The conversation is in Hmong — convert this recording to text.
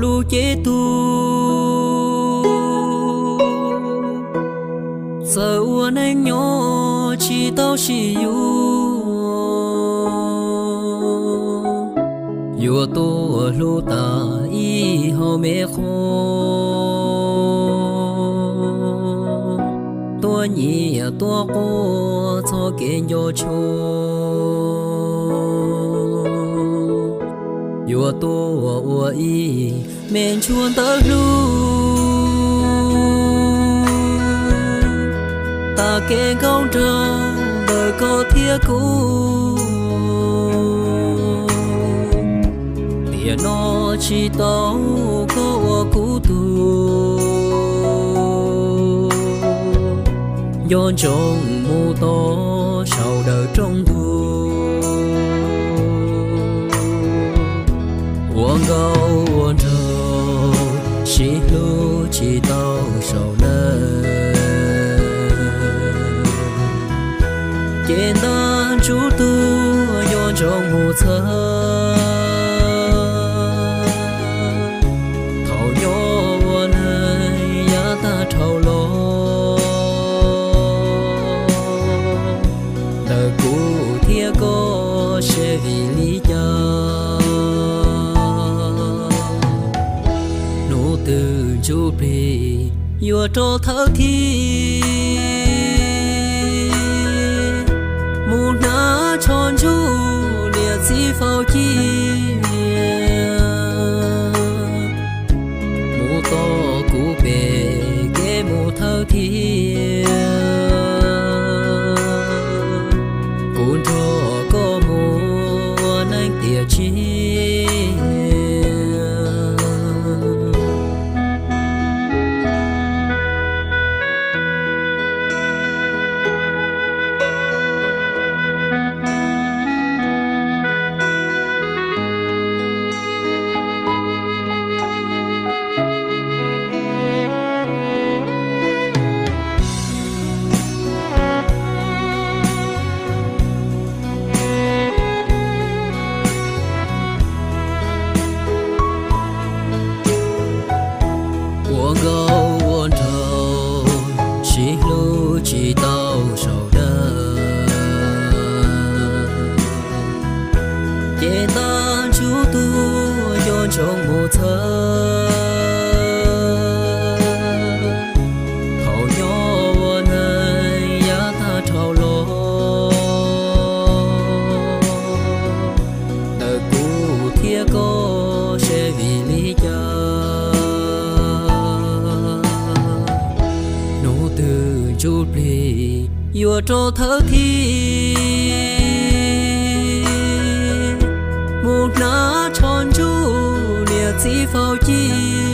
lub cev tug. Txawm ua neej nyob tsis tau sib yuav, yuav tuaj hlub tas ib hom me qhua, tuaj nyiam tuaj quaj txog kev nco tshua, yuav tuaj ua ib me ntsuag ntawv hlub, tas kev nkauj nraug ntawm koj thiab kuv. Tiam no tsis tau koj ua kuv tug, nco ntsoov mus tod saum dawm rooj ntug. Ua nkauj ua nraug sib hlub tsis tau saum dawm, ces ntab ntsuj tuag nco ntsoov mus txhawb. Thaum nyob ua neej yav tag dhau los, ntawm kuv thiab koj seb vim li cas, hnub twg ntsuj plig yuav rov thawb thiab, mus hnav tsho ntsuj niam txiv faus ciaj, mus tom kuv pem kev mus thawb thiab, kuv nrog koj mus ua neej tiam tsiaj. Ua nkauj ua nraug sib hlub tsis tau saum dawm, ces ntab ntsuj tuag nco ntsoov mus txhawb. Thaum nyob ua neej yav tag dhau los, ntawm kuv thiab koj seb vim li cas, hnub twg ntsuj plig yuav rov thawb thiab, mus hnav tsho ntsuj niam txiv faus ciaj.